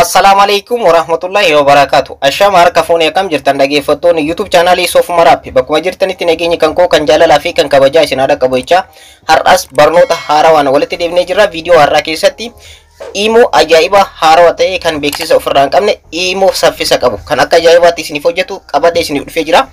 Assalaamu alaikum warahmatullahi wabarakaatu. Ashama harka fuunee, akkam jirtan dhaggeeffattoonni YouTube chaanaalii Soofuma Raappi? Bakkuma jirtanitti nageenyi kan koo kan jaalalaa fi kan kabajaa isin haadha qabu jechaa, har'as barnoota haarawaan walitti deebinee jirra. Viidiyoo har'aa keessatti iimoo ajaa'iba haarawaa ta'e, kan beeksisa ofirraa hin qabne, iimoo saffisa qabu, kan akka ajaa'ibaatti isiniif hojjetu qabadhee isiniif dhufee jira.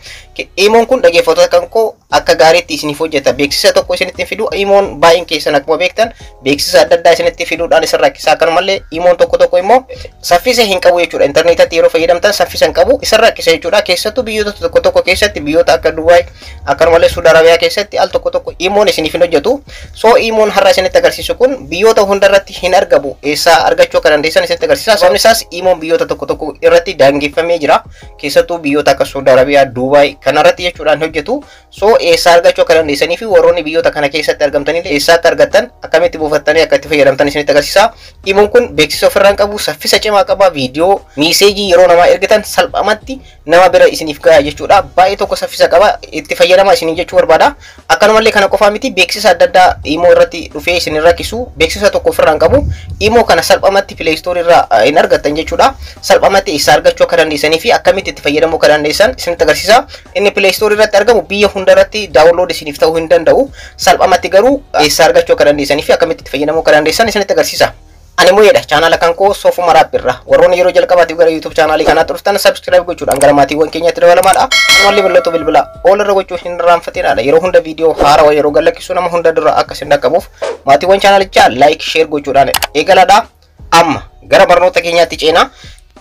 Iimoon kun, dhaggeeffattoota kan koo, akka gaariitti isiniif hojjeta. Beeksisa tokko isinitti fidu. Iimoon baay'een keessan akkuma beektan beeksisa adda addaa isinitti fiduudhaan isin rakkisa. Akkanumallee iimoon tokko tokko immoo saffisa hin qabu jechuudha. Intarneetatti yeroo fayyadamtan saffisa hin qabu, isin rakkisa jechuudha. Keessattuu biyyoota tokko tokko keessatti, biyyoota akka Dubaay, akkanumallee Suudi Arabiyaa keessatti al tokko tokko iimoon isiniif hin hojjetu. So iimoon har'a isinitti agarsiisu kun biyyoota hundarratti hin argamu. Eessaa argachuu akka dandeessan isinitti agarsiisa. Sababni isaas iimoon biyyoota tokko tokko irratti daangeffamee jira. Keessattuu biyyoota akka Suudi Arabiyaa, Dubaay kanarratti jechuudhaan hojjetu. So eessaa argachuu akka dandeessanii fi warroonni biyyoota kana keessatti argamtanillee eessaa akka argattan, akkamitti buufattanii akka itti fayyadamtan isinitti agarsiisa. Iimoon kun beeksisa ofirraa hin qabu, saffisa cimaa qaba. Viidiyoo, message yeroo namaa ergitan salphamatti nama bira isiniif gaha jechuudha. Baay'ee tokko saffisa qaba. Itti fayyadamaa isinii jechuu barbaada. Akkanumallee kana qofaa miti, beeksisa adda addaa iimoo irratti dhufee isin rakkisu beeksisa tokko ofirraa hin qabu. Iimoo kana salphamatti Play Store irraa hin argattan jechuudha. Salphamatti eessaa argachuu akka dandeessanii fi akkamitti itti fayyadamuu akka dandeessan isinitti agarsiisa. Inni Play Store irratti argamu biyya hunda irratti download isiniif ta'uu hin danda'u. Salphamatti garuu eessaa argachuu akka dandeessanii fi akkamitti itti fayyadamuu akka dandeessan isinitti agarsiisa. Ani Mo'eedha. Chaanaala kan koo Soofuma Raappiirra. Warroonni yeroo jalqabaatiif gara YouTube chaanaalii kanaatti dhuftan subscribe gochuudhaan gara maatiiwwan keenyaatti dabalamaadha. Akkanumallee mallattoo bilbilaa ol irra gochuu hin irraanfatinaadha. Yeroo hunda viidiyoo haarawaa yeroo gadlakkisu nama hunda dura akka isin dhaqqabuuf maatiiwwan chaanaalichaa like, share gochuudhaan eegaladha. Amma gara barnoota keenyaatti ceenaa.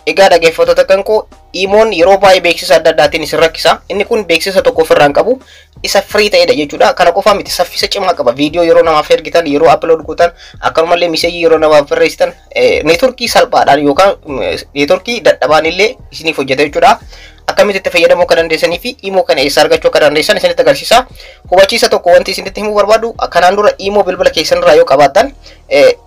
Egaa dhaggeeffattoota kan koo, iimoon yeroo baay'ee beeksisa adda addaatiin isin rakkisa. Inni kun beeksisa tokko ofirraa hin qabu. Isa free ta'edha jechuudha. Kana qofaa miti, saffisa cimaa qaba. Viidiyoo yeroo namaaf ergitan, yeroo upload gootan, akkanumallee message yeroo namaaf barreessitan neetworkii salphaadhaan yookaan neetworkii dadhabaan illee isiniif hojjeta jechuudha. Akkamitti itti fayyadamuu akka dandeessanii fi iimoo kana eessa argachuu akka dandeessan isinitti agarsiisa. Hubachiisa tokko wanti isinitti himuu barbaadu, kanaan dura iimoo bilbila keessan irraa yoo qabaattan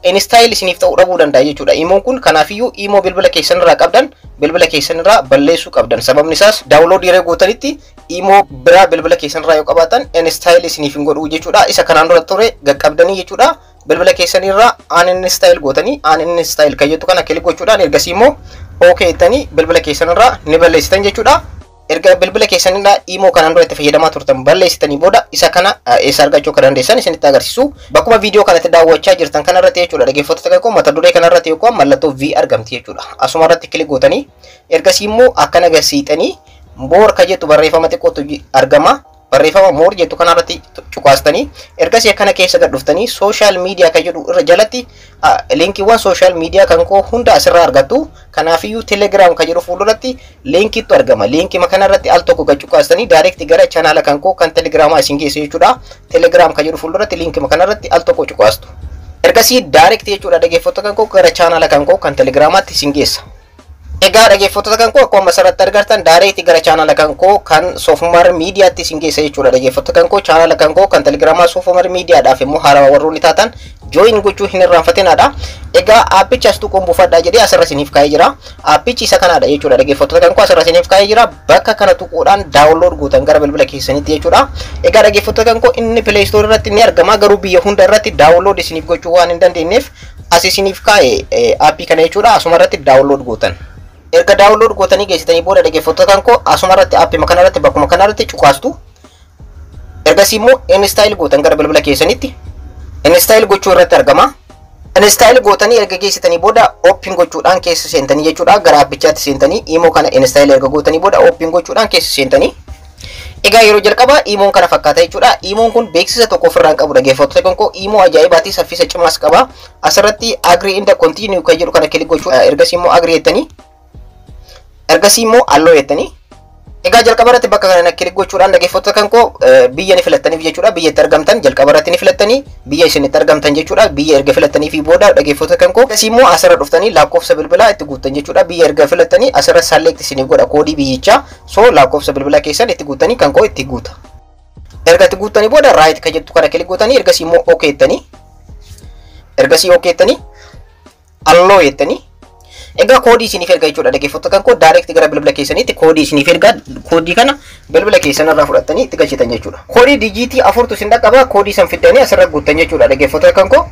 install isiniif ta'uu dhabuu danda'a jechuudha. Iimoon kun kanaafiyyuu iimoo bilbila keessan irraa qabdan bilbila keessan irraa balleessuu qabdan. Sababni isaas download yeroo gootanitti iimoo biraa bilbila keessan irraa yoo qabaattan install isiniif hin godhu jechuudha. Isa kanaan dura ture qaqqabdanii jechuudha. Bilbila keessan irraa uninstall gootanii, uninstall kan jettu kana click gochuudhaan ergasii immoo OK jettanii bilbila keessan irraa ni balleessitan jechuudha. Erga bilbila keessan irraa iimoo kanaan dura itti fayyadamaa turtan balleessitanii booda isa kana eessa argachuu akka dandeessan isinitti agarsiisu. Bakkuma viidiyoo kanatti daawwachaa jirtan kanarratti jechuudha. Dhaggeeffattoota koo, mata duree kanarratti yookaan mallattoo V argamti jechuudha. Asuma irratti click gootanii ergasii immoo akkana gasiixanii more ka jettu barreeffama xiqqootu argama. Barreeffama more jettu kanarratti cuqaastanii ergasii akkana keessa gad dhuftanii social media kan jedhu irra jalatti liinkiiwwan social media kan koo hunda asirraa argattu. Kanaafiyyuu Telegram kan jedhu fuulduratti liinkiitu argama. Liinkii kanarratti al tokko gad cuqaastanii direct gara chaanaala kan koo kan Telegiraamaa isin geessa jechuudha. Telegram kan jedhu fuulduratti liinkii kanarratti al tokko cuqaastu. Ergasii direct jechuudha, dhaggeeffattoota kan koo, gara chaanaala kan koo kan Telegiraamaatti isin geessa. Egaa dhaggeeffattoota kan koo, akkuma asirratti argartan direct gara chaanaala kan koo kan Soofumar Miidiyaatti isin geessa jechuudha. Dhaggeeffattoota kan koo, chaanaala kan koo kan Telegiraamaa Soofumar Miidiyaadhaaf immoo haarawaa warroonni taatan join gochuu hin irraanfatinaadha. Egaa aappicha as tuquun buufadhaa jedhee asirra isiniif kaa'ee jira. Aappichi isa kanaadha jechuudha. Dhaggeeffattoota kan koo, asirra isiniif kaa'ee jira. Bakka kana tuquudhaan download gootan gara bilbila keessanitti jechuudha. Egaa dhaggeeffattoota kan koo, inni Play Store irratti ni argama, garuu biyya hunda irratti download isiniif gochuu waan hin dandeenyeef as isiniif kaa'e aappii kana jechuudha. Asuma irratti download gootan. Erga download gootanii geessitanii booda, dhaggeeffattoota kan koo, asuma irratti aappii kana irratti bakkuma kana irratti cuqaastu. Ergasii immoo install gootan gara bilbila keessanitti. Install gochuu irratti argama. Install gootanii erga geessitanii booda open gochuudhaan keessa seentanii jechuudha. Gara aappichaatti seentanii iimoo kana install erga gootanii booda open gochuudhaan keessa seentanii. Egaa yeroo jalqabaa iimoon kana fakkaata jechuudha. Iimoon kun beeksisa tokko ofirraa hin qabu, dhaggeeffattoota kan koo. Iimoo ajaa'ibaati, saffisa cimaas qaba. Asirratti agree and continue kan jedhu kana click gochuu, ergasii immoo agree jettanii, ergasii immoo allow jettanii. Egaa jalqaba irratti bakka kana click gochuudhaan, dhaggeeffattoota kan koo, biyya ni filattaniif jechuudha. Biyya itti argamtan jalqaba irratti ni filattanii, biyya isin itti argamtan jechuudha. Biyya erga filattanii fi booda, dhaggeeffattoota kan koo, ergasii immoo asirra dhuftanii lakkoofsa bilbilaa itti guuttan jechuudha. Biyya erga filattanii asirra select isiniif godha koodii biyyichaa. So lakkoofsa bilbilaa keessan itti guuttanii kan koo itti guuta. Erga itti guuttanii booda right kan jettu kana click gootanii ergasii immoo OK jettanii, ergasii OK jettanii, allow jettanii. Egaa koodii isiniif erga jechuudha, dhaggeeffattoota kan koo. Direct gara bilbila keessaniitti koodii isiniif erga. Koodii kana bilbila keessan irraa fudhattanii itti galchitan jechuudha. Koodii dijiitii afurtu isin dhaqqaba. Koodii san fiddanii asirra guuttan jechuudha, dhaggeeffattoota kan koo.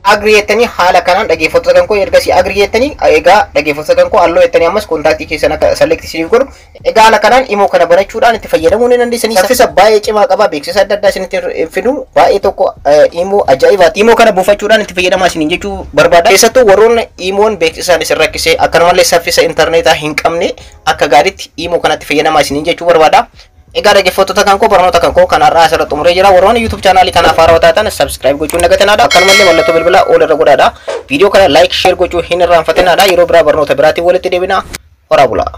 Agree jettanii haala kanaan, dhaggeeffattoota kan koo, ergasii agree jettanii. Egaa dhaggeeffattoota kan koo, allow jettanii ammas contact keessan akka select isiniif godhu. Egaa haala kanaan imoo kana banachuudhaan itti fayyadamuu ni dandeessanii. Saffisa baay'ee cimaa qaba. Beeksisa adda addaa isinitti fidu. Baay'ee tokko imoo ajaa'ibaati. Imoo kana buufachuudhaan itti fayyadamaa isiniin jechuu barbaada. Keessattuu warroonni imoon beeksisaan isin rakkisee, akkanumallee saffisa intarneetaa hin qabne, akka gaariitti imoo kanatti fayyadamaa isiniin jechuu barbaada. Egaa dhaggeeffattoota kan koo, barnoota kan koo kan har'aa asirratti xumuree jira. Warroonni YouTube chaanaalii kanaaf haarawaa taatan subscribe gochuun dagatinaadha. Akkanumallee mallattoo bilbilaa ol irra godhaadha. Viidiyoo kana like, share gochuu hin irraanfatinaadha. Yeroo biraa barnoota biraatiin walitti deebina. Horaa bulaa.